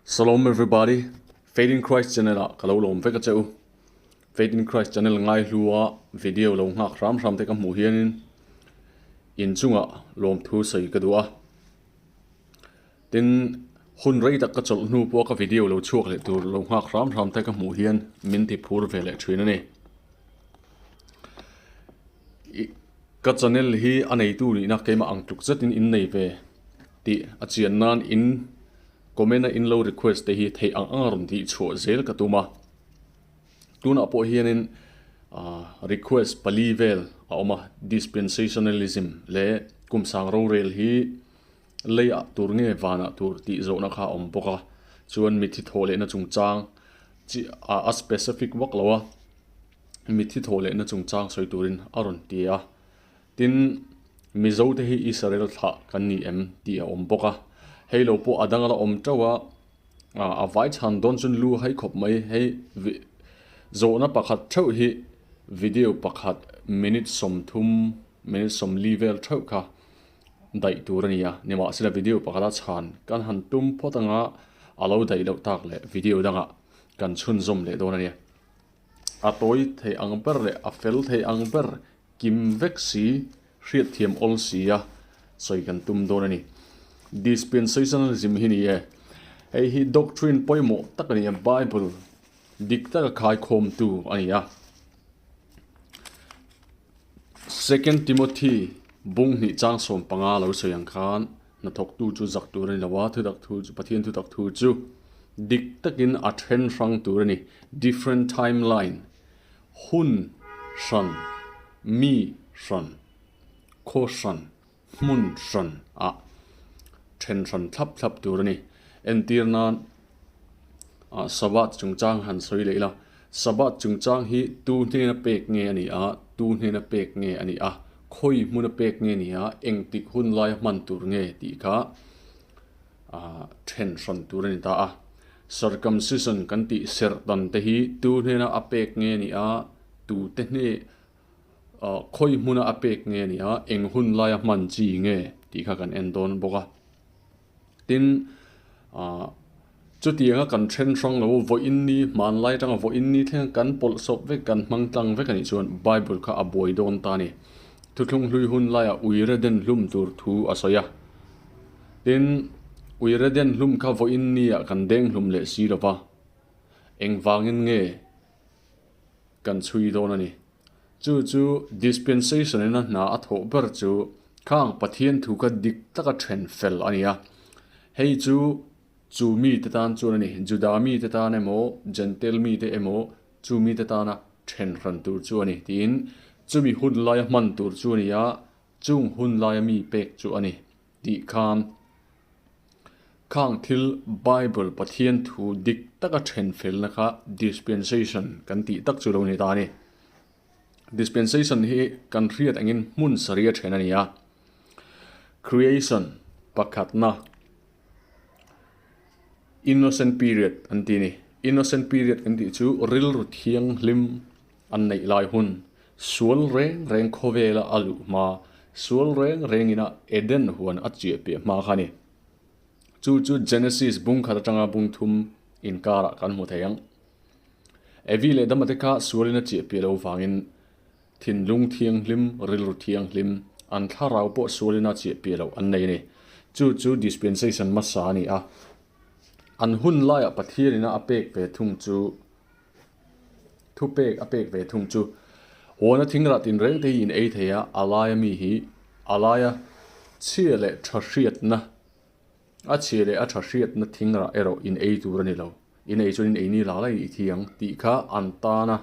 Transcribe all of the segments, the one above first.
Shalom everybody, Faith in Christ channel ah ka lo lawm vek a che u. Faith in Christ channel ngai hlua video lo nghak hram hram te ka hmuh hianin inchungah lawmthu sawi ka duh a. Tin, hun rei tak ka chawlh hnu pawh ka video lo chhuak leh tur lo nghak hram hram te ka hmuh hian min ti phur ve leh thin a ni. Ka channel hi a neitu nihna keimah ang tluk zetin in nei ve tih a chian nan in comment a in lo request te hi theih ang ang a rawn tih chhuah zel ka tum a. Tunah pawh hianin request pali vel a awm a, dispensationalism leh kumsang rorel hi Leiah tur nge vanah tur tih zawhna kha a awm bawk a, chuan mithi thawh lehna chungchang chi a specific vak lo a, mithi thawh lehna chungchang sawi turin a rawn ti a. Tin, Mizo te hi Israel thlah kan ni em tih a awm bawk a, hei lo pawh a dang a la awm teuh a, a vai chhan dawn chuan lu hai khawp mai, hei zawhna pakhat theuh hi video pakhat minute 30 minute 40 vel theuh kha daih tur a ni a, nimahsela video pakhata chhan kan han tum phawt anga a lo daih loh tak leh video dangah kan chhunzawm leh dawn a nia. A tawi thei ang ber leh a fel thei ang ber kim vek si, hriatthiam awl si a sawi kan tum dawn a ni. Dispensationalism hi ni e, hei hi doctrine pawimawh tak a ni a, Bible dik taka khaikhawmtu a ni a. Second Timothy bung hnih chang 15 lo sawi ang khan hnathawktu chu zak tur a ni lo a, thutak thu chu Pathian thutak thu chu dik takin a then hrang tur a ni. Different timeline, hun hran, mi hran, khaw hran, hmun hran ah then hran thlap thlap tur a ni. Entir nan Sabbath chungchang han sawi leh ila, Sabbath chungchang hi tu hnena pek nge a ni a, tu hnena pek nge a ni a, khawi hmuna pek nge a ni a, engtik hun laia hman tur nge tih kha then hran tur a ni ta a. Circumcision kan tih serh dan te hi tu hnena a pek nge a ni a, tute hne Khawi hmuna a pek nge a ni a, eng hun laia hman chi nge tih kha kan en dawn bawk a. Tin, chutianga kan then hrang lo, vawiin ni hmanlai atanga vawiin ni thlenga kan pawlh sawp vek, kan hmang tlang vek a nih chuan Bible kha a buai dawn ta a ni. Thuthlung hlui hun laiah uire den hlum tur thu a sawi a. Tin, uire den hlum kha vawiin niah kan deng hlum leh si lo va, engvangin nge kan chhui dawn a ni. Chu chu dispensation in a hna a thawh ber chu khang Pathian thu kha dik taka then fel a ni a. Hei chu chu mite tan chuan a ni, Juda mite tan emaw, Gentile mite emaw chu mite tana then hran tur chu a ni tiin chumi hun laia hman tur chu a ni a, chung hun laia mi pek chu a ni tih khan Khang thil Bible Pathian thu dik taka then felna kha dispensation kan tih tak chu lo ni ta a ni. Dispensation hi kan hriat angin hmun sarih a then a ni a. Creation pakhatna Innocent period an ti a ni. Innocent period kan tih chu rilru thianghlim an neih lai hun, sual reng reng khawvela a luh hma, sual reng rengina Eden huan a chiah piah hma kha a ni. Chu chu Genesis bung khat atanga bung thum inkarah kan hmu thei ang. Evi leh Adama te kha sualin a chiah piah lo vangin thinlung thianghlim, rilru thianghlim, an thlarau pawh sualin a chiah piah loh an nei a ni. Chu chu dispensation hmasa a ni a. An hun laiah Pathianina a pek ve thung chu Thupek a pek ve thung chu Huana thingrah tinreng te hi in ei thei a, a laia mi hi a laia chhia leh tha hriatna, a chhia leh a tha hriatna thingrah erawh in ei tur a ni lo, in ei chuan in ei ni la la in i thi ang tih kha an tana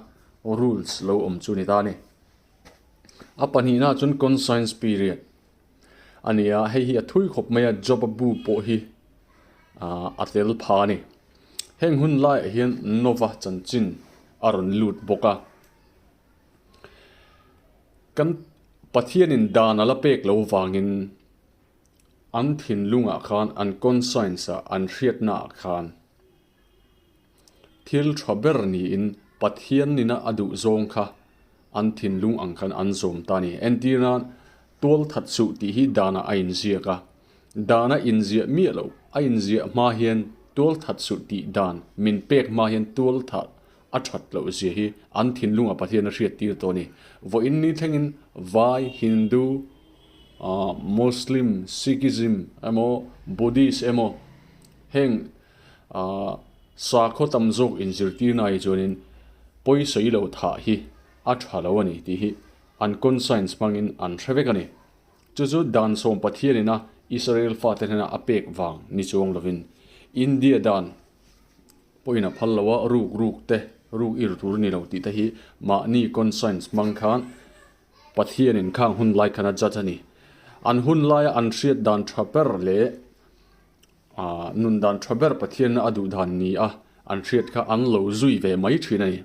rules lo awm chu a ni ta a ni. A pahnihna chuan conscience period a ni a, hei hi a thui khawp mai a, Job-a bu pawh hi a tel pha a ni. Heng hun laiah hian Nova chanchin a rawn lut bawk a. Kan Pathianin dan a la pek lo vangin an thinlungah khan, an conscience-ah, an hriatnaah khan thil tha ber niin Pathian nina a duh zawng kha an thinlung ang khan an zawm ta a ni. Entir nan, tual that suh tih hi danah a inziak a. Dana inziah miah lo, a inziah hma hian. Tualthat suh tih dan min pek hma hian tualthah a that loh zia hi an thinlungah Pathian a hriat tir tawh a ni. Vawiin ni thlengin Vai, Hindu, Muslim, Sikhism emaw Buddhist emaw heng sakhaw tam zawk inzirtirna hi chuanin pawisawi lo thah hi a tha lo a ni tih hi an conscience hmangin an hre vek a ni. Chu chu dan sawm Pathianina Israel fate hnena a pek vang ni chuang lovin India dan pawhin a phal lo a, ruk ruk te, ruk ir tur a ni lo tih te hi mahni conscience hmang khan Pathianin khang hun lai khan a judge a ni. An hun laia an hriat dan tha ber leh nun dan tha ber Pathianna a duh dan ni a an hriat kha an lo zui ve mai thin a ni.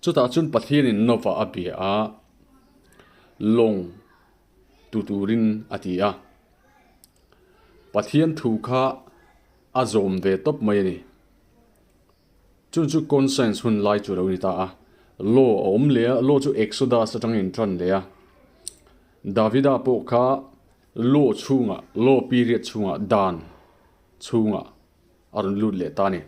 Chutah chuan Pathianin Nova a bia a, lawng tu turin a ti a. Pathian thu kha a zawm ve tawp mai a ni. Chun chu conscience hun lai chu lo ni ta a. Law a awm leh a, law chu Exodus atangin in tan leh a. Davida pawh kha law chhungah, law period chhungah dan chhungah a rawn lut leh ta a ni.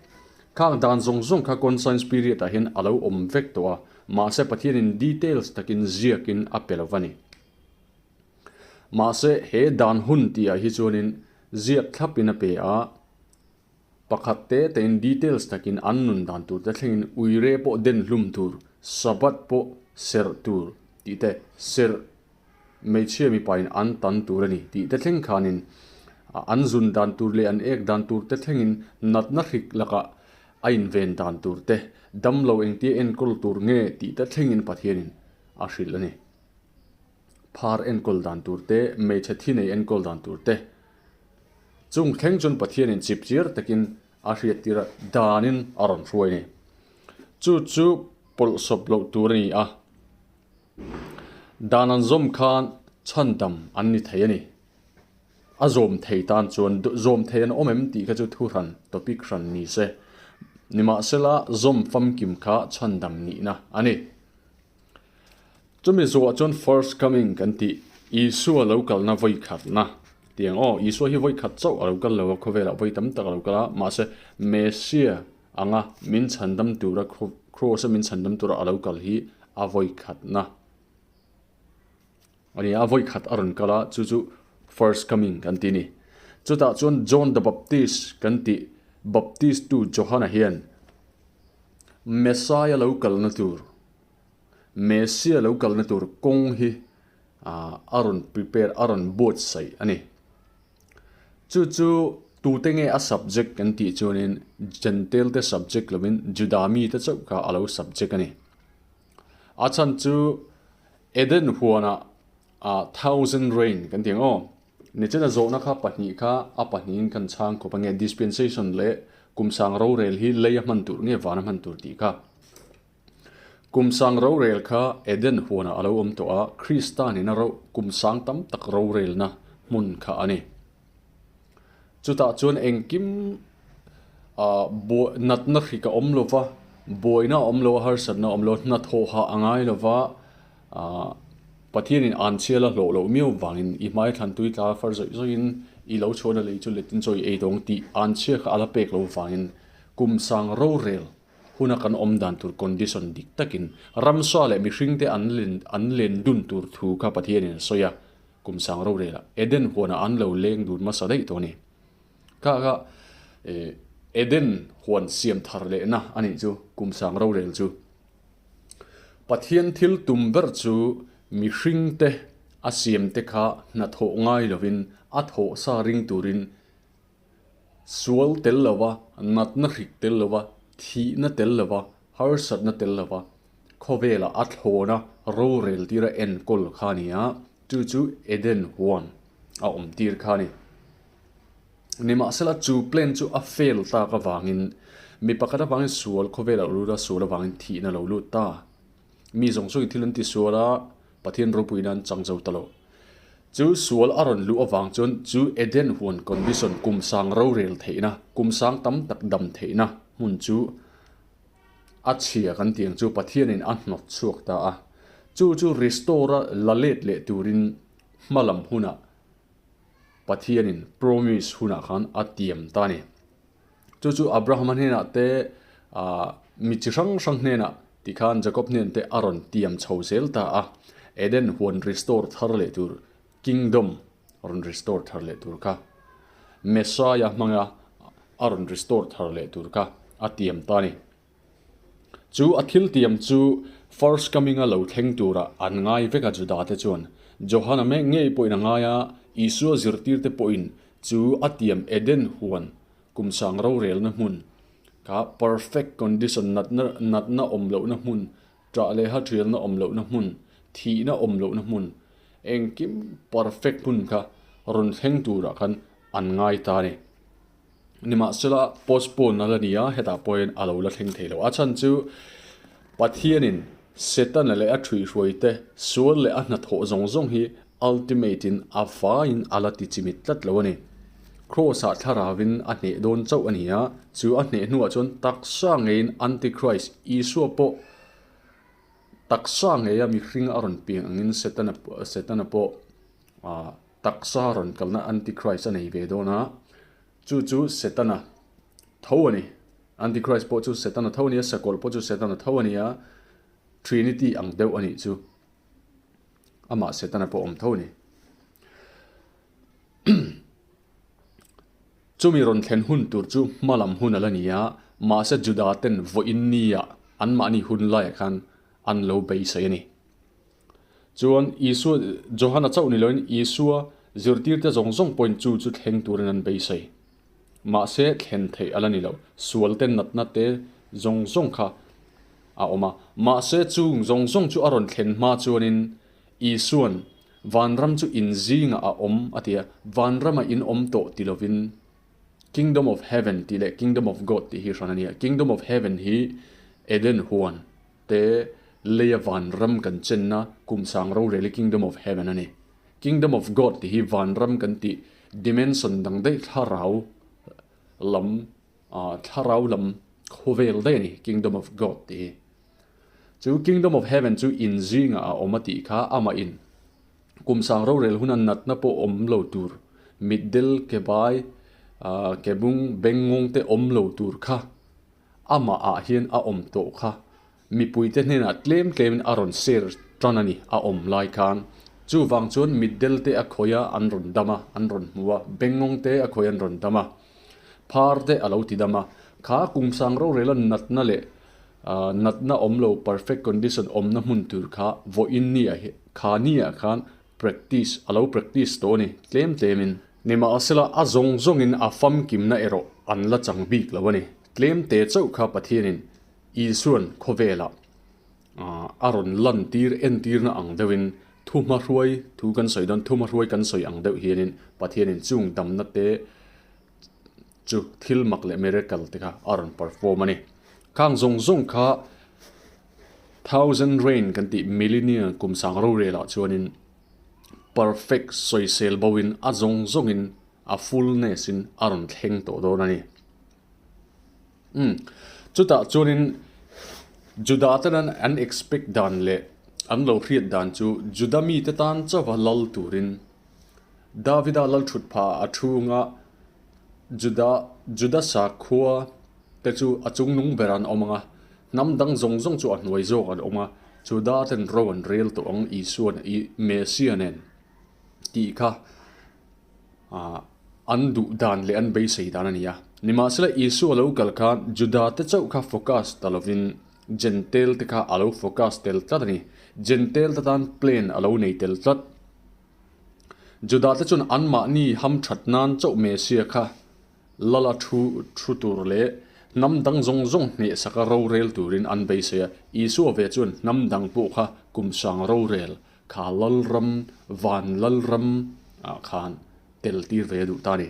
Khang dan zawng zawng kha conscience period ah hian a lo awm vek tawh a, mahse Pathianin details takin ziakin a pe lo va ni. Mahse he dan hun tih ah hi chuanin ziak thlapin a pe a, pakhat te tein details takin an nun dan tur te thlengin uire pawh den hlum tur, Sabbath pawh serh tur tih te, serh Hmeichhia mipain an tan tur a ni tih te thleng khanin an zun dan tur leh an ek dan tur te thlengin natna hrik lakah a inven dan tur te, damlo engtia enkawl tur nge tih te thlengin Pathianin a hrilh a ni. Phar enkawl dan tur te, hmeichhe thi nei enkawl dan tur te chung thleng chuan Pathianin chipchiar takin a hriattir a, danin a rawn hruai a ni. Chu chu pawlhsawp loh tur a ni a. Dan an zawm khan chhandam an ni thei a ni. A zawm thei tan chuan zawm thei an awm em tih kha chu thu hran, topic hran ni se. Nimahsela zawm famkim kha chhandam nihna a ni. Chumi zuah chuan first coming kan tih Isua lo kalna vawi khatna tiang aw, Isua hi vawi khat chauh a lo kal lo a, khawvelah vawi tam tak a lo kal a, mahse Messiah anga min chhandam tura Kraws a min chhandam tura a lo kal hi a vawi khatna a ni a, a vawi khat a rawn kal a, chu chu first coming kan ti a ni. Chutah chuan John the Baptist kan tih Baptist tu Johana hian Messiah lo kalna tur, Messiah lo kalna tur kawng hi a rawn prepare, a rawn buatsaih a ni. Chu chu tute nge a subject kan tih chuanin Gentile te subject lovin Juda mite chauh kha a lo subject a ni. A chhan chu Eden huanah ah thousand reign kan ti ang aw. Nichina zawhna kha pahnih kha a pahnihin kan chhang khawp a nge dispensation leh kumsang rorel hi lei a hman tur nge van a hman tur tih kha. Kum sang rorel kha Eden huanah a lo awm tawh a, Krista nena ro kum sang tam tak rorelna hmun kha a ni. Chutah chuan engkim ah buai natna hrik a awm lo va, buaina a awm lo a, harsatna a awm lo a, hnathawh hah a ngai lo va, ah Pathianin anchhia la hlawh loh miau vangin i hmai thlan tui tla far zawih zawihin i lo chhuahna lei chu letin chaw i ei dawng tih anchhia kha a la pek lo vangin kum sang rorel Huna kan awm dan tur condition dik takin ramsa leh mihringte an len an len dun tur thu kha Pathianin a sawi a, kum sang rorela Eden huanah an lo leng dun hmasa daih tawh a ni. Kha kha Eden huan siam thar lehna a nih chu kum sang rorel chu. Pathian thil tum ber chu mihringte a siamte kha hnathawh ngai lovin a thawhsa ring turin Sual tel lova, natna hrik tel lova, thihna tel lova, harsatna tel lova, khawvela a thlawna rorel tira enkawl kha a ni a, chu chu Eden huan a awm tir kha a ni. Nimahsela chu plan chu a fail tak avangin mi pakhat avangin sual khawvela lo lut a, sual avangin thihna lo lut ta. Mi zawng zawngin thil an ti sual a, Pathian ropuina an chang zo ta lo. Chu sual a rawn luh avang chuan chu Eden huan condition kum sang rorel theihna, kum sang tam tak dam theihna hmun chu a chhia kan tih ang chu Pathianin a hnawt chhuak ta a. Chu chu restore a la let leh turin hma lam hunah Pathianin promise hunah khan a tiam ta a ni. Chu chu Abrahama hnenah te, ah, mi chi hrang hrang hnenah tikhan Jacob hnen te a rawn tiam chho zel ta a. Eden huan restore thar leh tur, kingdom rawn restore thar leh tur kha, Messiah hmanga a rawn restore thar leh tur kha a tiam ta a ni. Chu a thil tiam chu First Coming-a lo thleng turah an ngai vek a Juda te chuan. Johana mek ngei pawhin a ngai a, Isua zirtirte pawhin chu a tiam Eden huan kum sang rorelna hmun kha perfect condition natna natna awm lohna hmun, ṭah leh ha ṭhialna awm lohna hmun, thihna awm lohna hmun, engkim perfect hmun kha rawn thleng turah khan an ngai ta a ni. Nimahsela, postpone a la ni a, hetah pawhin a lo la thleng thei lo. A chhan chu Pathianin Setana leh a ṭhuihhruaite sual leh a hnathawh zawng zawng hi ultimate-in a vaiin a la ti chimit tlat lo a ni. Kraws-ah thlaravin a hneh dawn chauh a ni a, chu a hneh hnuah chuan taksa ngeiin Antichrist, Isua pawh taksa ngeia mihring a rawn piang angin Setana Setana pawh Taksa rawn kalna Antichrist a nei ve dawn a, chu chu Setana tho a ni. Antichrist pawh chu Setana tho a ni a, Sakawlh pawh chu Setana tho a ni a, Trinity ang deuh a nih chu. Amah Setana pawh awm tho a ni. Chumi rawn thlen hun tur chu hma lam hun a la ni a, mahse Juda ten vawiin nia anmahni hun laiah khan an lo beisei a ni. Chuan Isua, Johana chauh ni loin Isua zirtirte zawng zawng pawhin chu chu thleng turin an beisei. Mahse thlen theih a la ni lo, sualte natna te zawng zawng kha a awm a. Mahse chung zawng zawng chu a rawn thlen hma chuanin Isua'n vanram chu in zingah a awm a ti a, vanramah in awm tawh ti lovin Kingdom of Heaven tih leh Kingdom of God tih hi hran a ni a. Kingdom of Heaven hi Eden huan Te leia vanram kan chenna kum sang rorel hi Kingdom of Heaven a ni. Kingdom of God tih hi vanram kan tih dimension dang daih thlarau lam thlarau lam khawvel daih a ni Kingdom of God tih hi. Chu Kingdom of Heaven chu in zingah a awm a tih kha amah in kum sang rorel huna natna pawh awm lo tur mitdel ke bai ke bung bengngawng te awm lo tur kha Amah ah hian a awm tawh kha. Mipuite hnenah tlem tlemin a rawn share tan a ni, a awm lai khan. Chuvang chuan mitdel te a khawi a, an rawn dam a, an rawn hmu a, bengngawng te a khawi a, an rawn dam a. Phar te a lo ti dam a. Kha kumsang rorela natna leh natna awm lo perfect condition awmna hmun tur kha vawiin ni ah kha ni ah khan practice a lo practice tawh a ni, tlem tlemin. Nimahsela, a zawng zawngin a famkimna erawh an la chang bik lo a ni. Tlemte chauh kha Pathianin Isua'n khawvelah a rawn lantir entirna ang deuhin thuhmahruai thu kan sawi dawn, thuhmahruai kan sawi ang deuh hianin Pathianin chung damna te chu thil mak leh miracle te kha a rawn perform a ni. Khang zawng zawng kha thousand reign kan tih millennial kum sang rorelah chuanin perfect sawisel bo in a zawng zawng in a fullness in a rawn thleng tawh dawn a ni. Umm chutah chuan in Juda ten an an expect dan leh an lo hriat dan chu Juda mite tan chauha lal turin Davida lal thut phah a chhunga Juda Juda sakhua te chu a chungnung ber an awm ang a, hnam dang zawng zawng chu a hnuai zawk an awm a, Juda ten ro an rel tawh ang Isua'n i Messia nen tih kha ah an duh dan leh an beisei dan a ni a. Nimahsela Isua lo kal khan Juda te chauh kha focus ta lovin Jentail te kha a lo focus tel tlat a ni. Jentail te tan plan a lo nei tel tlat. Juda te chuan anmahni hamthat nan chauh Messia kha Lala thu thu tur leh hnam dang zawng zawng hnehsaka rorel turin an beisei a. Isua ve chuan hnam dang pawh kha kum sang rorel kha Lalram, van Lalram ah khan tel tir ve a duh ta a ni.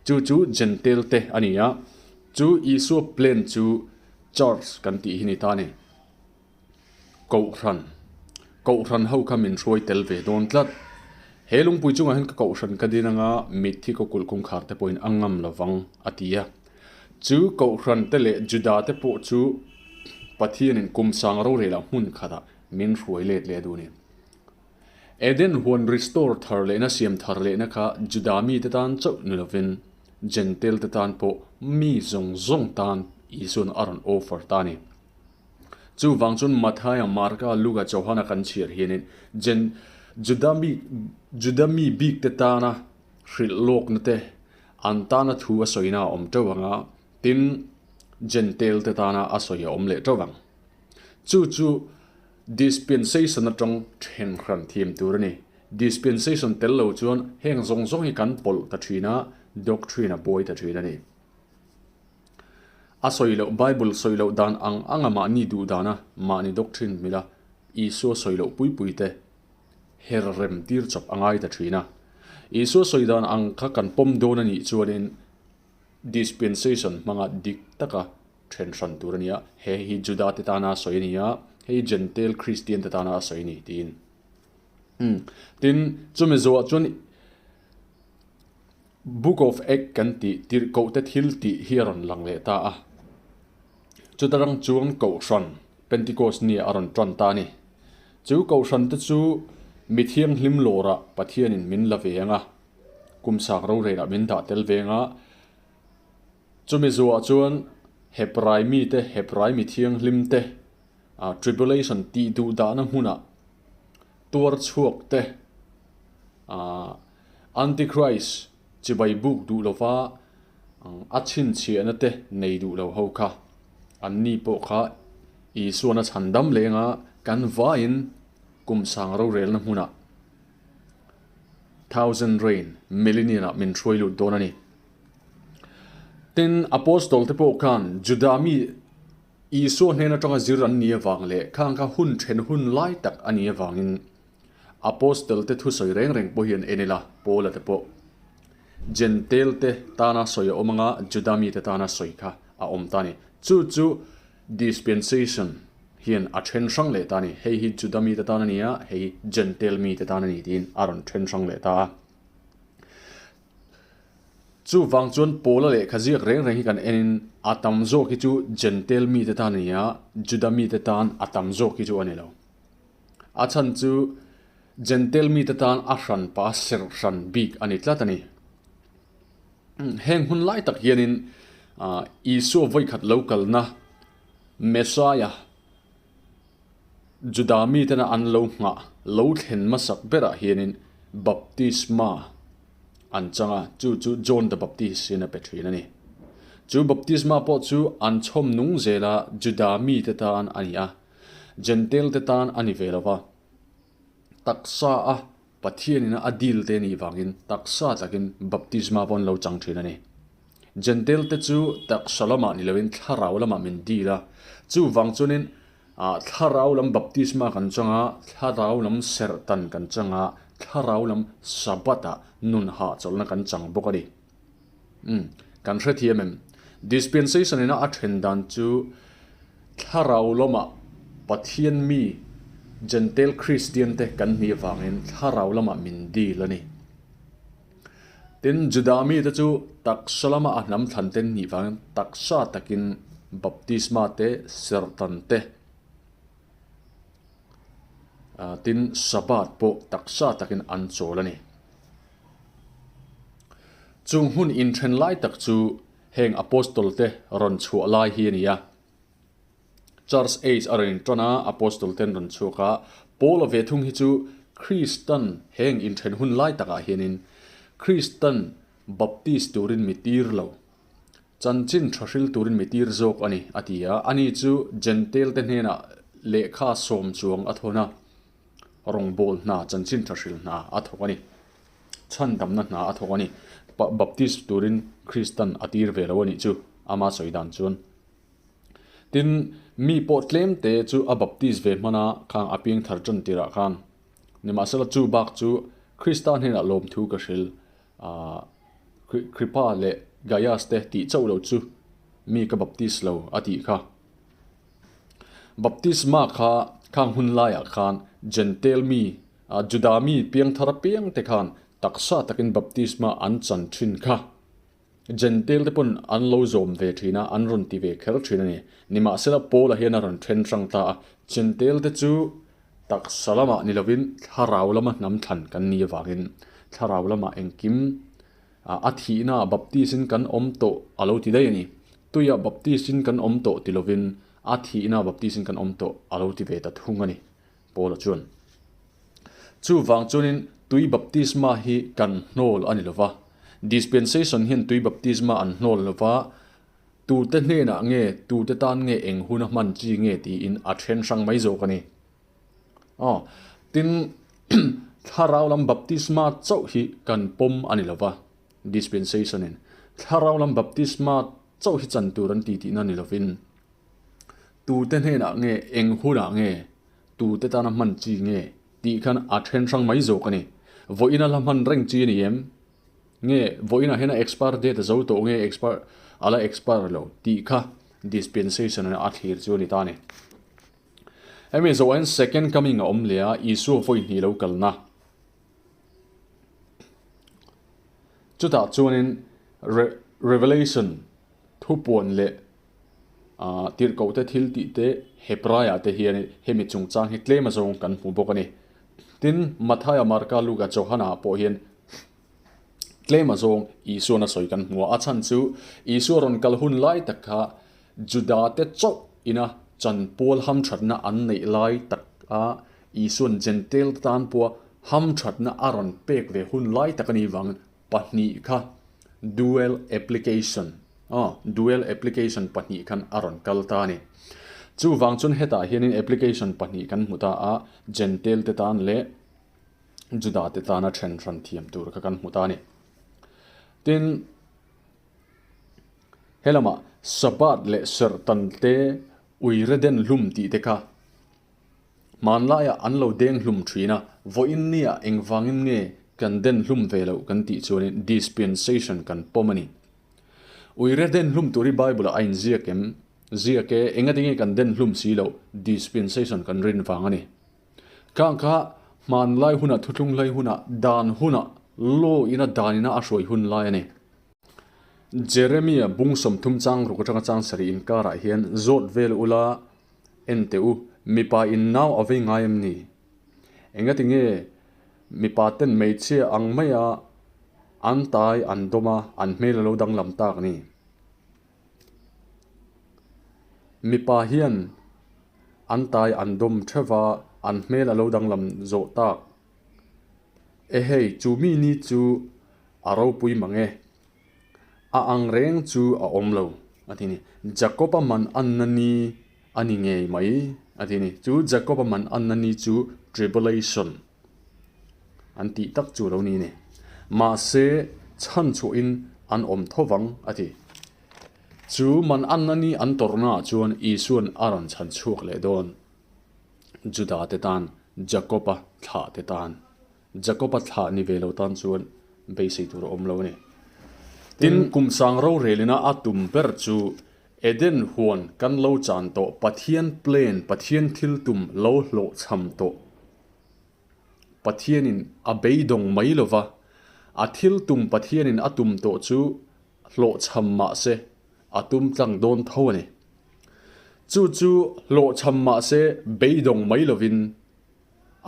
Chu chu Jentail te a ni a, chu Isua plan chu Church kan tih hi ni ta a ni. Kohhran, Kohhran ho kha min hruai tel ve dawn tlat. He lungpui chungah hian ka kohhran ka din anga mitthi ka kulh kawngkhar te pawhin a ngam lovang a ti a. Chu kohhran te leh Juda te pawh chu Pathianin kum sang rorelah hmun khatah min hruai let leh a duh a ni. Eden huan restore thar lehna siam thar lehna kha Juda mite tan chauh ni lovin. Jentail te tan pawh mi zawng zawng tan Isua'n a rawn offer ta a ni. Chuvang chuan Mathaia, Marka, Luka, Johana kan chhiar hianin Jen Juda mi Juda mi bik te tana hrilh lawkna te an tana thu a sawina a awm teuh ang a, tin Jentail te tana a sawi a awm leh teuh ang. Chu chu dispensation atang then hran thiam tur a ni. Dispensation tel lo chuan heng zawng zawng hi kan pawlh ta thin a, doctrine a buai ta thin a ni. A sawi loh Bible sawi loh dan ang anga mahni duh dana mahni doctrine mila Isua sawi loh pui pui te her rem tir chawp a ngai ta thin a. Isua sawi dan ang kha kan pawm dawn a nih chuanin dispensation hmanga dik taka then hran tur a ni a, he hi Juda te tana a sawi a ni a, hei hi Jentail Kristian te tana a sawi a ni tiin. Tin, chumi zawhah chuan Book of Acts kan tih tirhkohte thil tih hi a rawn lang leh ta a. Chuta rang chuan Kohhran, Pentecost nia a rawn tan ta a ni. Chu Kohhran te chu mi thianghlim lawrah Pathianin min la ve ang a, kum sak rorel ah min dah tel ve ang a. Chumi zuah chuan Hebrai mite, Hebrai mi thianghlim te, tribulation tih duh dahna hmunah tuar chhuak te, Antichrist chibai buk duh lova a chhinchhiahna te nei duh lo ho kha an ni pawh kha Isuan a chhan dam lenga kan vaiin kum sang rorelna hmunah Thousand Reign Millennium ah min hruai lut dawn a ni. Tin, Apostol te pawh khan Juda mi Isua hnen atanga zir an ni avang leh khang kha hun then hun lai tak a ni avangin Apostle te thusawi reng reng pawh hi an en ila, Paula te pawh Jentail te tana sawi a awm anga Juda mite tana sawi kha a awm ta a ni. Chu chu dispensation hian a then hrang leh ta a ni. Hei hi Juda mite tan a ni a, hei hi Jentail mite tan a ni tiin a rawn then hrang leh ta a. Chuvang chuan Paula lehkha ziak reng reng hi kan enin a tam zawk hi chu Jentail mite tan a ni a, Juda mite tan a tam zawk hi chu a ni lo. A chhan chu Jentail mite tan a hran pa serh hran bik a ni tlat a ni. Heng hun lai tak hianin Isua vawikhat lo kalna Messiah Juda mitena an lo nghah lo thlen hmasak berah hianin baptisma an chang a, chu chu John the Baptist hian a pe thin a ni. Chu baptisma pawh chu an chhawm nung zela Juda mite tan a ni a. Jentail te tan a ni ve lo va, taksa a Pathianin a dil te nih vangin taksa takin baptisma pawh an lo chang thin a ni. Jentail te chu taksa lamah ni loin thlarau lamah min dil a, chuvang chuanin thlarau lam baptisma kan chang a, thlarau lam serhtan kan chang a, thlarau lam Sabbath ah nun hahchawlhna kan chang bawk a ni. Umm, kan hrethiam em? Dispensation ina a then dan chu thlarau lamah Pathian mi Jentail Kristian te kan hnih avangin thlarau lamah min dil a ni. Tin, Juda mite chu taksa lama a hnam thlan te an hnih vangin taksa takin baptisma te, serhtan te, tin Sabbath pawh taksa takin an chawl a ni. Chung hun inthen lai tak chu heng Apostol te rawn chhuah lai hi a ni a. Church Age a rawn intan a, Apostol ten rawn chhuak a. Paula ve thung hi chu Kristan heng inthen hun lai takah hianin Kristan Baptist turin mi tir lo, chanchin tha hril turin mi tir zawk a ni, a ti a. Ani chu Jentail te hnenah lehkha sawm chuang a thawn a. Rawngbâwl hna, chanchin tha hril hna a thawk a ni. Chhandamna hna a thawk a ni. Baptist turin Kristan a tir ve lo a nih chu, ama sawi dan chuan. Tin, mi pawh tlem te chu a baptist ve hman a, khang a piang thar tan tirah khan. Nimahsela chu bak chu Krista hnenah lawmthu ka hril, Kripa leh Gaius te tih chauh lo chu mi ka baptist lo a tih kha. Baptisma kha khang hun laiah khan Jentail mi, Juda mi piangthar apiang te khan taksa takin baptisma an chan thin kha. Jentail te pawn an lo zawm ve thin a, an rawn ti ve kher thin a ni. Nimahsela Paula hian a rawn then hrang ta a, Jentail te chu taksa lamah ni lovin thlarau lama hnam thlan kan ni avangin thlarau lamah engkim. A thihnaah baptis-in kan awm tawh a lo ti daih a ni. Tuiah baptis-in kan awm tawh ti lovin a thihnaah baptis-in kan awm tawh a lo ti ve ta thung a ni, Paula chuan. Chuvang chuanin tui baptisma hi kan hnawl a ni lo va. Dispensation hian tui baptisma an hnawl lo va, tute hnenah nge, tute tan nge, eng huna hman chi nge tiin a then hrang mai zawk a ni. Aw, tin, thlarau lam baptisma chauh hi kan pawm a ni lo va, dispensation-in thlarau lam baptisma chauh hi chan tur an ti tihna ni lovin, tute hnenah nge, eng hunah nge, tute tana hman chi nge tih khan a then hrang mai zawk a ni. Vawiin a la hman reng chi a ni em? Nge vawiinah hian a expire date a zo tawh nge expire a la expire lo tih kha dispensation a thlir chu a ni ta a ni. Hemi zawh hian second coming a awm leh a, Isua vawi hnih lo kalna. Chutah chuanin Revelation thupuan leh tirhkohte thil tih te Hebraiah te hian hemi chungchang hi tlem azawng kan hmu bawk a ni. Tin, Mathaia, Marka, Luka, Johana ah pawh hian tlem azawng Isuan a sawi kan hmu a, a chhan chu Isua rawn kal hun lai tak kha Judate chauh ina chanpual hamthatna an neih lai tak a Isuan Jentail te tan pawha hamthatna a rawn pek ve hun lai tak a nih vangin pahnih kha dual application aw dual application pahnih khan a rawn kal ta a ni. Chuvang chuan hetah hianin application pahnih kan hmu ta a, Jentail te tan leh Juda te tana then hran thiam tur kha kan hmu ta a ni. Tin, He lamah Sabbath leh Serhtan te uire den hlum tih te kha hmanlaiah an lo deng hlum thin a, vawiin nia engvangin nge kan den hlum ve loh kan tih chuanin dispensation kan pawm a ni. Uire den hlum tur hi Bible-ah a inziak em? Ziak e, engati nge kan den hlum si loh? Dispensation kan rin vang a ni. Khang kha hmanlai hunah thuthlung hlai hunah dan hunah law ina dan ina a hruai hun lai a ni. Jeremia bung 30 chang ruk atanga chang sarih inkarah hian zawt vel ula en teh u, mipa in nau a vei ngai em ni? Engati nge mipa ten hmeichhia ang maia an tai an dawm a, an hmel a lo danglam tak ni? Mipa hian an tai an dawm theuh va, an hmel a lo danglam zawh tak. Ehei, chu mi ni chu a ropui mang e. A ang reng chu a awm lo, a ti ni. Jakob-a man anna ni a ni ngei mai, a ti ni. Chu Jakob-a man anna ni chu tribulation an tih tak chu lo ni ni. Mahse, chhan chhuahin an awm tho vang, a ti. Chu man anna ni an tawrhnaah chuan Isua'n a rawn chhan chhuak leh dawn. Juda te tan, Jakob-a thlah te tan. Jakob-a thlah ni ve lo tan chuan beisei tur a awm lo a ni. Tin, kum sang rorelina a tum ber chu Eden huan kan lo chan tawh Pathian plan, Pathian thil tum lo hlawhchham tawh. Pathianin a beidawng mai lo va, a thil tum Pathianin a tum tawh chu hlawhchham mah se a tum tlang dawn tho a ni. Chu chu hlawhchham mah se beidawng mai lovin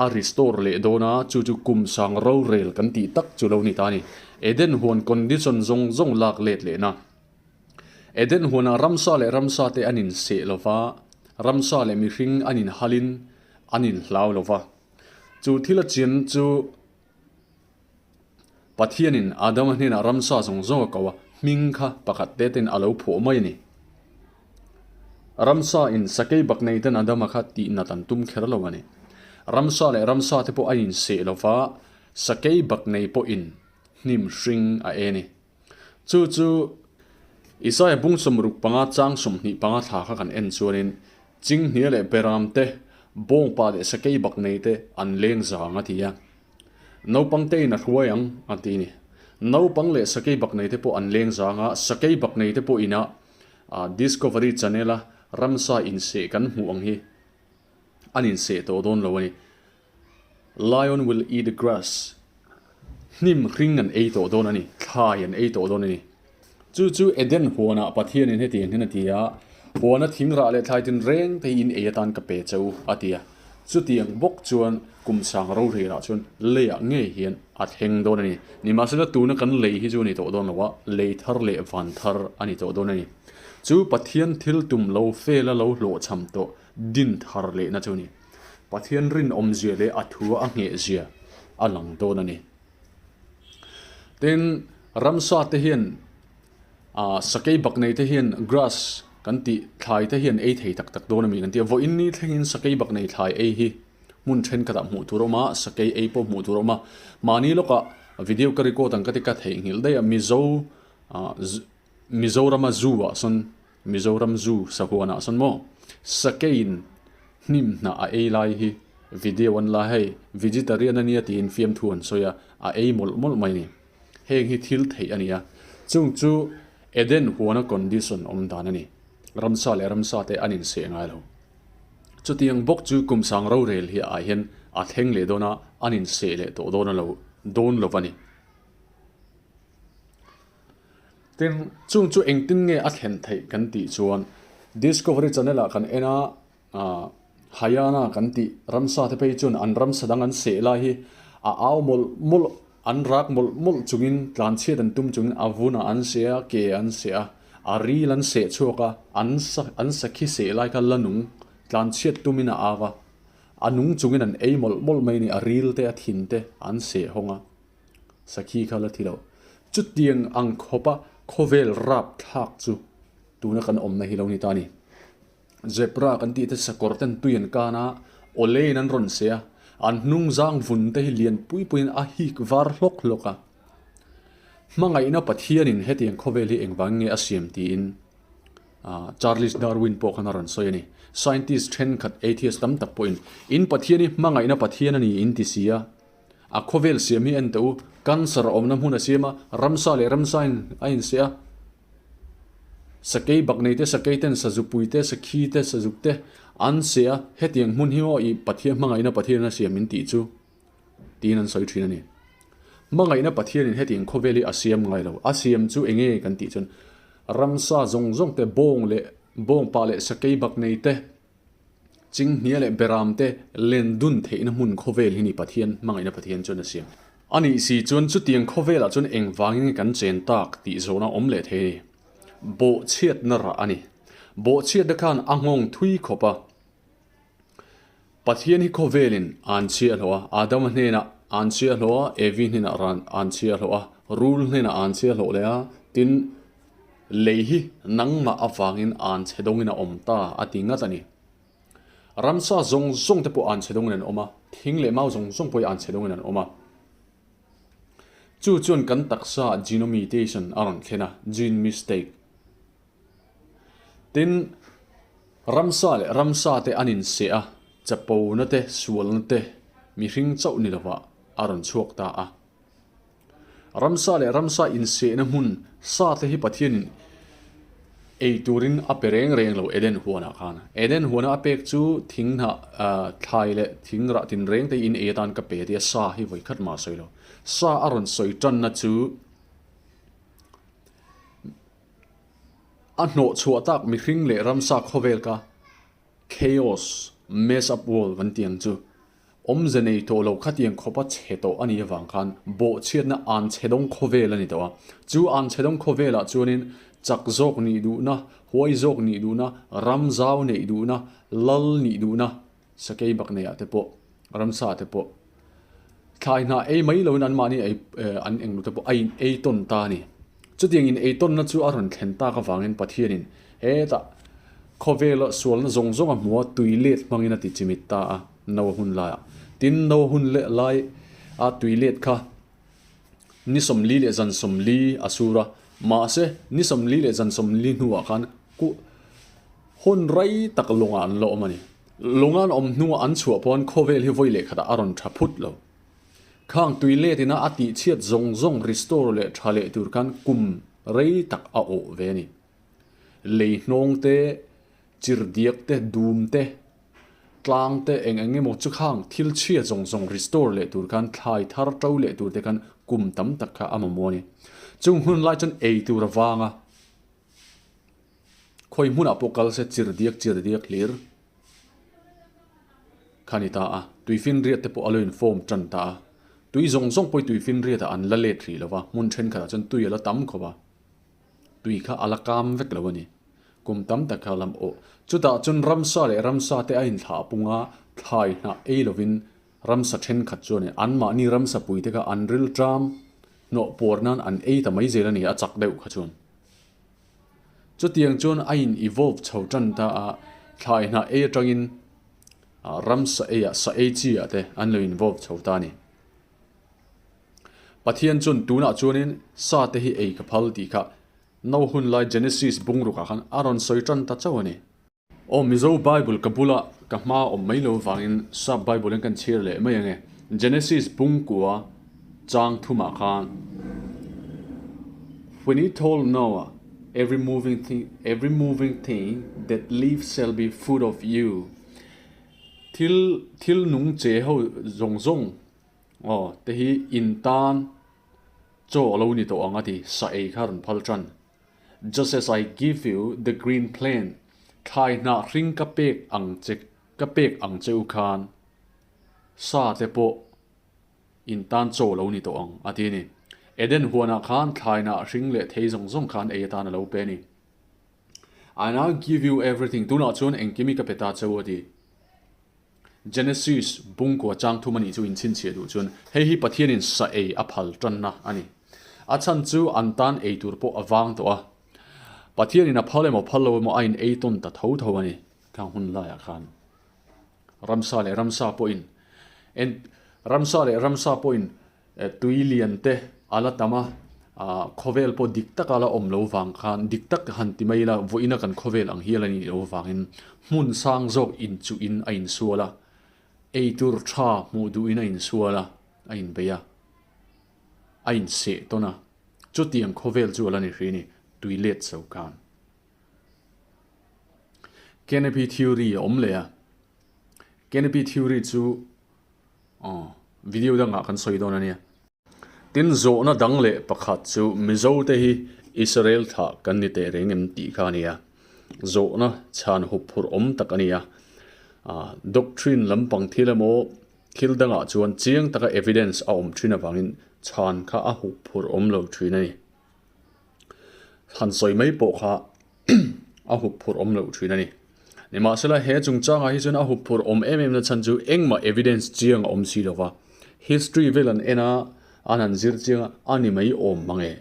a restore leh dawn a, chu chu kum sang rorel kan tih tak chu lo ni ta a ni. Eden huan condition zawng zawng lak let lehna. Eden huanah ramsa leh ramsa te an inseh lo va, ramsa leh mihring an inhalin an inhlau lo va. Chu thil a chian chu Pathianin Adama hnenah ramsa zawng zawng a ko a, hming kha pakhat te ten a lo phuah mai a ni. Ramsa in sakei bak nei ten Adama kha tih nat an tum kher lo a ni. Ramsa leh ramsa te pawh a inseh lo va, sakei bak nei pawhin hnim hring a e ni. Chu chu Isaiah bung 65 chang 25 thla kha kan en chuanin Chinghnia leh Beram te, Bawngpa leh sakei bak nei te an leng zang a ti a. Naupang te in a hruai ang a ti ni. Naupang leh sakei bak nei te pawh an leng zang a, sakei bak nei te pawh ina Discovery Channel a ramsa inseh kan hmuh ang hi an inseh tawh dawn lo a ni. Lion will eat the grass. Hnim hring an ei tawh dawn a ni, thlai an ei tawh dawn a ni. Chu chu Eden huanah Pathianin hetiang hian a ti a, Huana thing rah leh thlai tinreng te hi in ei atan ka pe che u, a ti a. Chutiang bawk chuan kum sang rorêlah chuan leiah ngei hian a thleng dawn a ni. Nimahsela tuna kan lei hi chu a ni tawh dawn lo a, lei thar leh van thar a ni tawh dawn a ni. Chu Pathian thil tum lo fela lo hlawhchham tawh din thar lehna chu a ni. Pathian rinawmzia leh a thua a nghehzia a lang dawn a ni. Tin, ramsa te hian ah sakei bak nei te hian grass kan tih thlai te hian ei thei tak tak dawn a mi kan ti a. Vawiin ni thlengin sakei bak nei thlai ei hi hmun thenkhatah hmuh tur a awm a, sakei ei pawh hmuh tur a awm a. Mahni lawkah video ka record ang ka ti ka theihnghilh daih a, Mizo ah Mizorama zoo ah sawn Mizoram Zoo sahuanah sawn maw sakeiin hnim hnah a ei lai hi video an la hei vegetarian a nia tiin fiamthu an sawi a, a ei mawlh mawlh mai a ni. Heng hi thil theih a ni a, chung chu Eden huana condition awm dan a ni. Ramsa leh ramsa te an inseh ngai lo. Chutiang bawk chu kum sang rorel hi ah hian a thleng leh dawn a, an inseh leh tawh dawn a lo dawn lo a ni. Tin, chung chu engtin nge a thlen theih kan tih chuan Discovery Channel ah kan en a, ah Hayana kan tih ramsa te phei chuan an ramsa dang an seh lai hi a au mawlh mawlh, an rak mawlh mawlh chungin tlanchhiat an tum chungin a vunah an seh a, ke an seh a, a ril an seh chhuak a, an sa an sakhi seh lai kha la nung tlanchhiat tumin a au a, a nung chungin an ei mawlh mawlh mai a ni, a ril te a thin te an seh hawng a. Sakhi kha la thi lo. Chutiang ang khawpa khawvel rap thlak chu tuna kan awmna hi lo ni ta a ni. Zebra kan tih te sakawr ten tui an kan a, awleiin an rawn seh a, an hnung zang vun te hi lian pui puiin a hik var hlawk hlawk a. Hmangaihna Pathianin hetiang khawvel hi engvang nge a siam tiin Charles Darwin pawh khan a rawn sawi a ni. Scientist thenkhat atheist tam tak pawhin in Pathian hi hmangaihna Pathian a ni in ti si a, A khawvel siam hi en teh u, cancer a awmna hmun a siam a, ramsa leh ramsa in a inseh a, sakei bak nei te, sakei ten sazupui te, sakhi te, sazuk te an seh a, hetiang hmun hi maw i Pathian hmangaihna Pathian a siam in tih chu tiin an sawi thin a ni. Hmangaihna Pathianin hetiang khawvel hi a siam ngai lo, a siam chu enge kan tih chuan ramsa zawng zawng te, bawng leh bawngpa leh sakei bak nei te, Chinghnia leh Beram te len dun theihna hmun khawvel hi ni Pathian hmangaihna Pathian chuan a siam. A nih si chuan chutiang khawvelah chuan engvangin nge kan chen tak tih zawhna awm leh thei a ni. Bawhchhiatna rah a ni. Bawhchhiatna khan a nghawng thui khawp a. Pathian hi khawvelin an chhiah hlawh a, Adama hnenah an chhiah hlawh a, Evi hnenah ran an chhiah hlawh a, Rul hnenah an chhiah hlawh leh a, tin, Lei hi nangmah avangin an chhe dawngin a awm ta a ti ngat a ni. Ramsa zawng zawng te pawh an chhe dawngin an awm a, thing leh mau zawng zawng pawh hi an chhe dawngin an awm a. Chu chuan kan taksa genome mutation a rawn thlen a, gene mistake. Tin, ramsa leh ramsa te an inseh a, chapona te, sualna te mihring chauh ni lovah a rawn chhuak ta a. Ramsa leh ramsa insehna hmun sa te hi Pathianin ei turin a pe reng reng lo Eden huanah khan. Eden huana a pek chu thing hnah thlai leh thing rah tin reng te hi in ei atan ka pe tia sa hi vawi khat mah a sawi lo. Sa a rawn sawi tanna chu a hnawh chhuah tak mihring leh ramsa khawvel kha chaos, mess up world kan tih ang chu. Awmze nei tawh lo khatiang khawpa chhe tawh a nih avang khan bawhchhiatna an chhe dawng khawvel a ni tawh a. Chu an chhe dawng khawvelah chuanin chak zawk nih duhna, huai zawk nih duhna, ram zau neih duhna, lal nih duhna, sakei bak neiah te pawh, ramsa te pawh thlai hnah ei mai loin anmahni ei an englo te pawh a in ei tawn ta a ni. Chutiang in ei tawnna chu a rawn thlen tak avangin Pathianin hetah khawvela sualna zawng zawng a hmu a, tui let hmangin a ti chimit ta a. No hun laiah. Tin, no hun leh lai a tui let kha ni 40 leh zan 40 a sur a, mahse ni 40 leh zan 40 hnuah khan ku hun rei tak lawngah an la awm a ni. Lawnga an awm hnuah an chhuah pawn khawvel hi vawi leh khatah a rawn tha phut lo. Khang tui let ina a tihchhiat zawng zawng restore leh tha leh tur khan kum rei tak a awh ve a ni. Lei hnawng te, chirdiak te, dum te, Tlang te eng eng emaw chu khang thil chhia zawng zawng restore leh tur khan thlai thar to leh tur te khan kum tam tak kha a mamawh a ni. Chung hun lai chuan ei tur a vang a, khawi hmunah pawh kal se chirdiak chirdiak hlir. kha ni ta a, tuifinriat te pawh a lo in form tan ta a. Tui zawng zawng pawh hi tuifinriat ah an la let rih lo va, hmun thenkhat ah chuan tui a la tam khawp a, tui kha a la kam vek lo a ni. Kum tam tak kha a lam awh. Chutah chuan ramsa leh ramsa te a inthlah pung a, thlai hnah ei lovin ramsa thenkhat chuan anmahni ramsa pui te kha an rilṭam hnawh puar nan an ei ta mai zel a ni, a chak deuh kha chuan. Chutiang chuan a in evolve chho tan ta a, thlai hnah ei atangin ramsa ei ah, sa ei chi ah te an lo involve chho ta a ni. Pathian chuan tunah chuanin sa te hi ei ka phal tih kha no hun lai Genesis bungruk ah khan a rawn sawi tan ta chauh a ni. Aw Mizo Bible ka bula ka hma awm mai lo vangin Sap Bible in kan chhir leh mai ange. Genesis bungkua chang thumah khan When he told Noah, every moving thing, every moving thing that lives shall be food of you. Thil thil nung che ho zawng zawng aw te hi in tan chaw a lo ni tawh ang a ti, sa ei kha rawn phal tan. Just as I give you the green plant, thlai hnah hring ka pek ang che, ka pek ang che u khan, sa te pawh in tan chaw lo ni tawh ang, a ti a ni. Eden huanah khan thlai hnah hring leh thei zawng zawng khan ei atan a lo pe a ni. I now give you everything, tunah chuan engkim hi ka pe ta che u, a ti. Genesis bungkua chang thum a nih chu inchhinchhiah duh chuan hei hi Pathianin sa ei a phal tanna a ni. A chhan chu an tan ei tur pawh a vang tawh a. Pathianin a phal emaw phal lo emaw a in ei tawn ta tho tho a ni khang hun laiah khan. Ramsa leh ramsa pawhin en ramsa leh ramsa pawhin Tui lian te a la tam a, khawvel pawh dik taka la awm lo vang khan dik tak han ti mai ila vawiina kan khawvel ang hial a nih loh vangin hmun sang zawk inchuhin a insual a, eitur tha hmuh duhin a insual a, a inbei a, a inseh tawn a, chutiang khawvel chu a la ni hri a ni, tui let chho khan. Canopy theory a awm leh a, canopy theory chu. Aw, video dangah kan sawi dawn a nia. Tin, zawhna dang leh pakhat chu Mizo te hi Israel thlah kan ni teh reng em tih kha a nia. Zawhna chhan hup phurh awm tak a nia. Doctrine lampang thil emaw thil dangah chuan chiang taka evidence a awm thin avangin chhan kha a hup phurh awm lo thin a ni. Han sawi mai pawh kha a hup phurh awm loh thin a ni. Nimahsela he chungchangah hi chuan a hup phurh awm em em na chhan chu engmah evidence chiang a awm si lo va. History vel an en a, an han zir chiang a, a ni mai awm mang e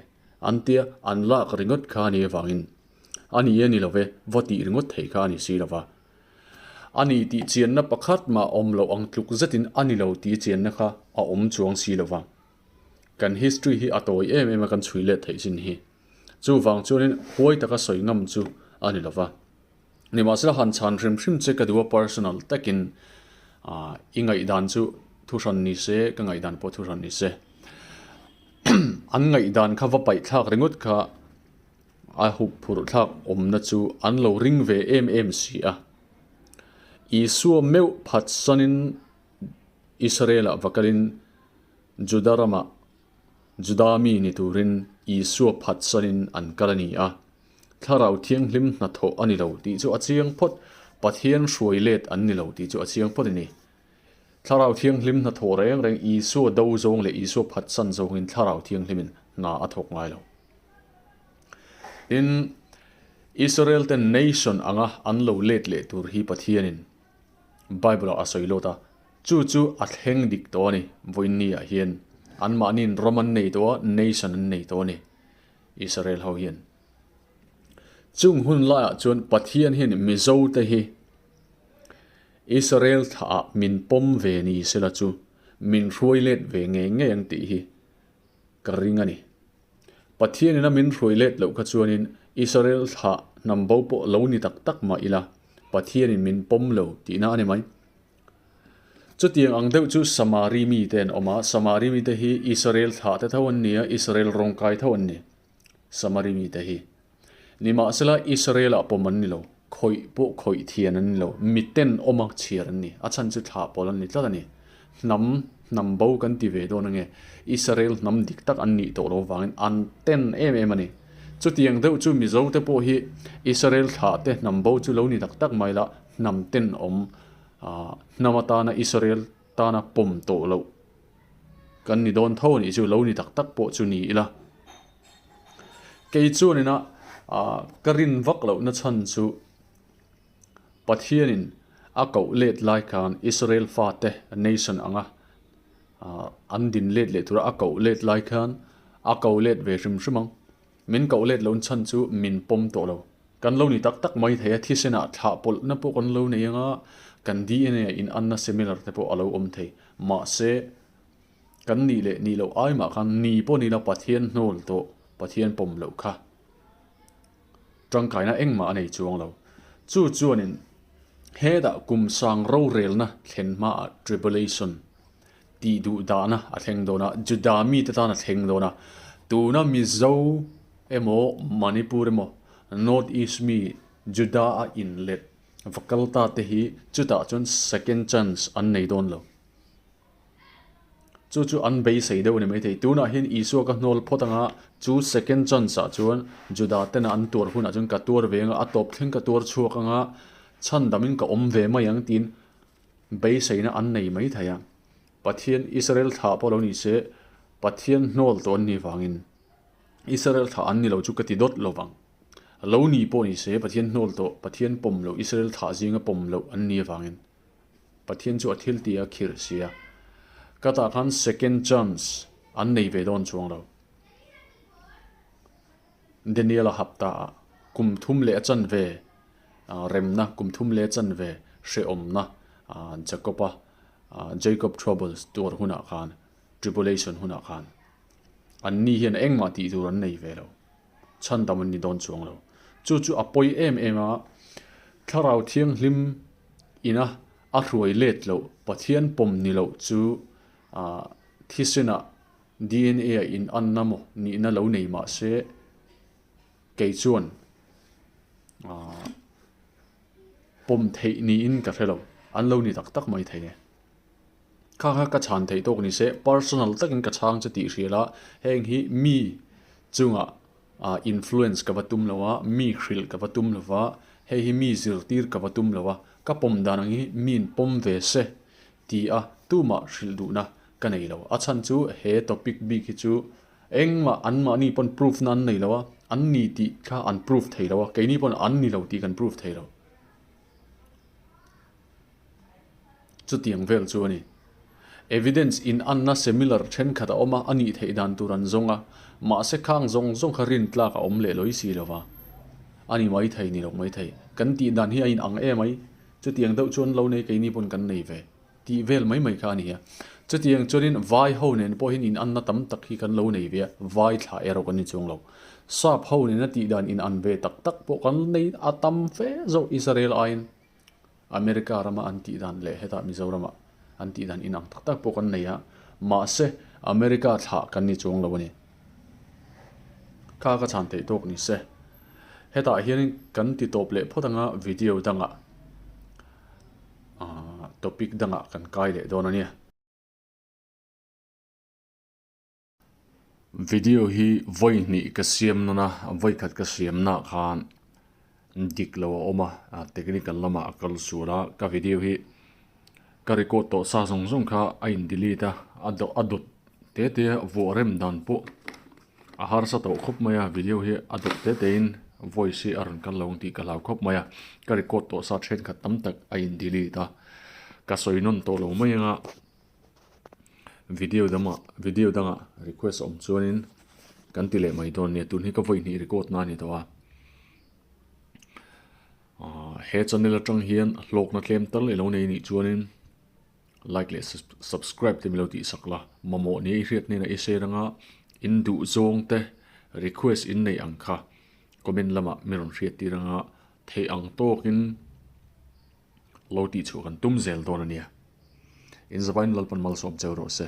an tia an lak ringawt kha a ni avangin a ni e ni lo ve, va tih ringawt theih kha a ni si lo va. A ni tih chianna pakhat mah awm loh ang tluk zetin a ni lo tih chianna kha a awm chuang si lo va. Kan history hi a tawi em em a kan chhui let theih chin hi. Chuvang chuanin huai taka sawi ngam chu a ni lova. Nimahsela han chhan hrim hrim che ka duh a personal takin ah i ngaihdan chu thuhran ni se ka ngaihdan pawh thuhran ni se. An ngaihdan kha va paih thlak ringawt kha a hup phurh thlak awmna chu an lo ring ve em em si a. Isua meuh phatsanin Israel-ah va kalin Juda ramah Juda mi ni turin Isua phatsanin an kal a ni a. Thlarau Thianghlim hnathawh a ni lo tih chu a chiang phawt, Pathian hruai let an ni lo tih chu a chiang phawt a ni. Thlarau Thianghlim hnathawh reng reng Isua do zawng leh Isua phatsan zawngin Thlarau Thianghlimin hna a thawk ngai lo. Tin, Israel te nation anga an lo let leh tur hi Pathianin Bible ah a sawi lawt a, chu chu a thleng dik tawh a ni, vawiin ah hian anmahniin ram an nei tawh a, nation an nei tawh a ni, Israel ho hian. Chung hun laiah chuan Pathian hian Mizo te hi Israel thlah ah min pawm ve ni sela chu min hruai let ve ngei ngei ang tih hi ka ring a ni. Pathianin a min hruai let loh kha chuanin Israel thlah hnam bo pawh lo ni tak tak mah ila, Pathianin min pawm lo tihna a ni mai. Chutiang ang deuh chu Samari mite an awm a, Samari mite hi Israel thlah te tho an ni a, Israel rawngkai tho an ni, Samari mite hi. Nimahsela Israel-ah pawm an ni lo, khawih pawh khawih thian an ni lo, miten awma chhiar an ni, a chhan chu thlah pawl an ni tlat a ni. Hnam, hnam bo kan ti ve dawn ange, Israel hnam dik tak an nih tawh lo vangin an ten em em a ni. Chutiang deuh chu Mizo te pawh hi Israel thlah te hnam bo chu lo ni tak tak mai la, hnam ten awm. Hnam atana Israel tana pawm tawh loh kan ni dawn tho a nih chu, lo ni tak tak pawh chu ni ila. Kei chuanina ka rin vak lohna chhan chu Pathianin a koh let lai khan Israel fate nation anga an din let leh tura a koh let lai khan a ko let ve hrim hrim ang. Min koh let lohna chhan chu min pawm tawh lo. Kan lo ni tak tak mai thei a, thisenah thlah pawlhna pawh kan lo nei anga, kan DNA ah inanna similar te pawh a lo awm thei. Mahse, kan nih leh nih loh ai mah khan ni pawh ni la Pathian hnawl tawh, Pathian pawm loh kha tangkaina engmah a nei chuang lo. Chu chuanin hetah kum sang rorelna thlen hmaah tribulation tih duh dahna a thleng dawn a, Juda mite tan a thleng dawn a, tuna Mizo emaw Manipur emaw North East mi Juda a inlet va kal ta te hi chutah chuan second chance an nei dawn lo. Chu chu an beisei deuh a ni maithei. Tunah hian Isua ka hnawl phawt anga chu second chance ah chuan Juda tena an tuar hunah chuan ka tuar ve anga a tawp thleng ka tuar chhuak anga chhandamin ka awm ve mai ang tiin Beiseina an nei mai thei a, Pathian Israel thlah pawh lo ni se, Pathian hnawl tawh an nih vangin Israel thlah an ni lo chu ka ti dawt lo vang. Lo ni pawh ni se, Pathian hnawl tawh, Pathian pawm loh, Israel thlah zinga pawm loh an nih avangin Pathian chu a thil ti a khirh si a. Ka tah khan second chance an nei ve dawn chuang lo. Daniel-a hapta ah kum thum leh a chanve remna, kum thum leh a chanve hrehawmna Jacob-a Jacob Troubles tuar hunah khan, tribulation hunah khan an ni hian engmah tih tur an nei ve lo, chhandam an ni dawn chuang lo. Chu chu a pawi em em a, Thlarau Thianghlim ina a hruai let loh, Pathian pawm ni loh chu thisenah DNA a in anna maw nihna lo nei mah se kei chuan aah pawm theih niin ka hre lo, an lo ni tak tak mai thei e. Kha kha ka chhan theih tawk ni se personal takin ka chhang che tih hria la, heng hi mi chungah aah influence ka va tum lo a, mi hrilh ka va tum lo va, hei hi mi zirtir ka va tum lo a, ka pawm dan ang hi miin pawm ve se ti a tumah hrilh duhna ka nei lo. A chhan chu he topic bik hi chu engmah anmahni pawn proof na an nei lo a, an ni tih kha an proof thei lo a, keini pawn an ni lo tih kan proof thei lo. Chutiang vel chu a ni. Evidence in anna similar thenkhat a awm a, a nih theih dan tur an zawng a, mahse khang zawng zawng kha rin tlak a awm leh lawih si lo va. A ni mai thei, ni lo mai thei. Kan tih dan hi a inang em ai. Chutiang deuh chuan lo nei keini pawn kan nei ve. Tih vel mai mai kha a ni a. Chutiang chuanin vai ho nen pawhin in anna tam tak hi kan lo nei ve a, vai thlah erawh kan ni chuang lo. Sap ho nena tih dan in an ve tak tak pawh kan nei a tam fe zawk Israel aiin America rama an tih dan leh hetah Mizorama an tih dan inang tak tak pawh kan nei a, mahse America thlah kan ni chuang lo a ni. Kha ka chhan theih tawk ni se. Hetah hianin kan ti tawp leh phawt anga video dangah. Topic dangah kan kai leh dawn a nia. Video hi vawi hnih ka siam nawn a, vawi khat ka siam naah khan dik lo a awm a, technical lamah a kal sual a, ka video hi ka record tawh sa zawng zawng kha a in delete a, a dawt te te a vuah rem dan pawh A harsa tawh khawp mai a, video hi a dawt te te in voice hi a rawn kal lo ang tih ka hlau khawp mai a, ka record tawh sa thenkhat tam tak a in delete a, ka sawi nawn tawh lo mai anga video dangah video dangah request awm chuanin kan ti leh mai dawn nia, tun hi ka vawi hnih record na a ni tawh a, ahh he channel atang hian hlawkna tlem tal ilo nei anih chuanin. Like leh subscribe te milo tih sak la, mamawh nia i hriat hnenah i share anga in duh zawng te request in nei ang kha comment lamah mi rawn hriat tir anga theih ang tawkin lo tih chhuah kan tum zel dawn a nia. In zavain Lalpan malsawm cheu rawh se.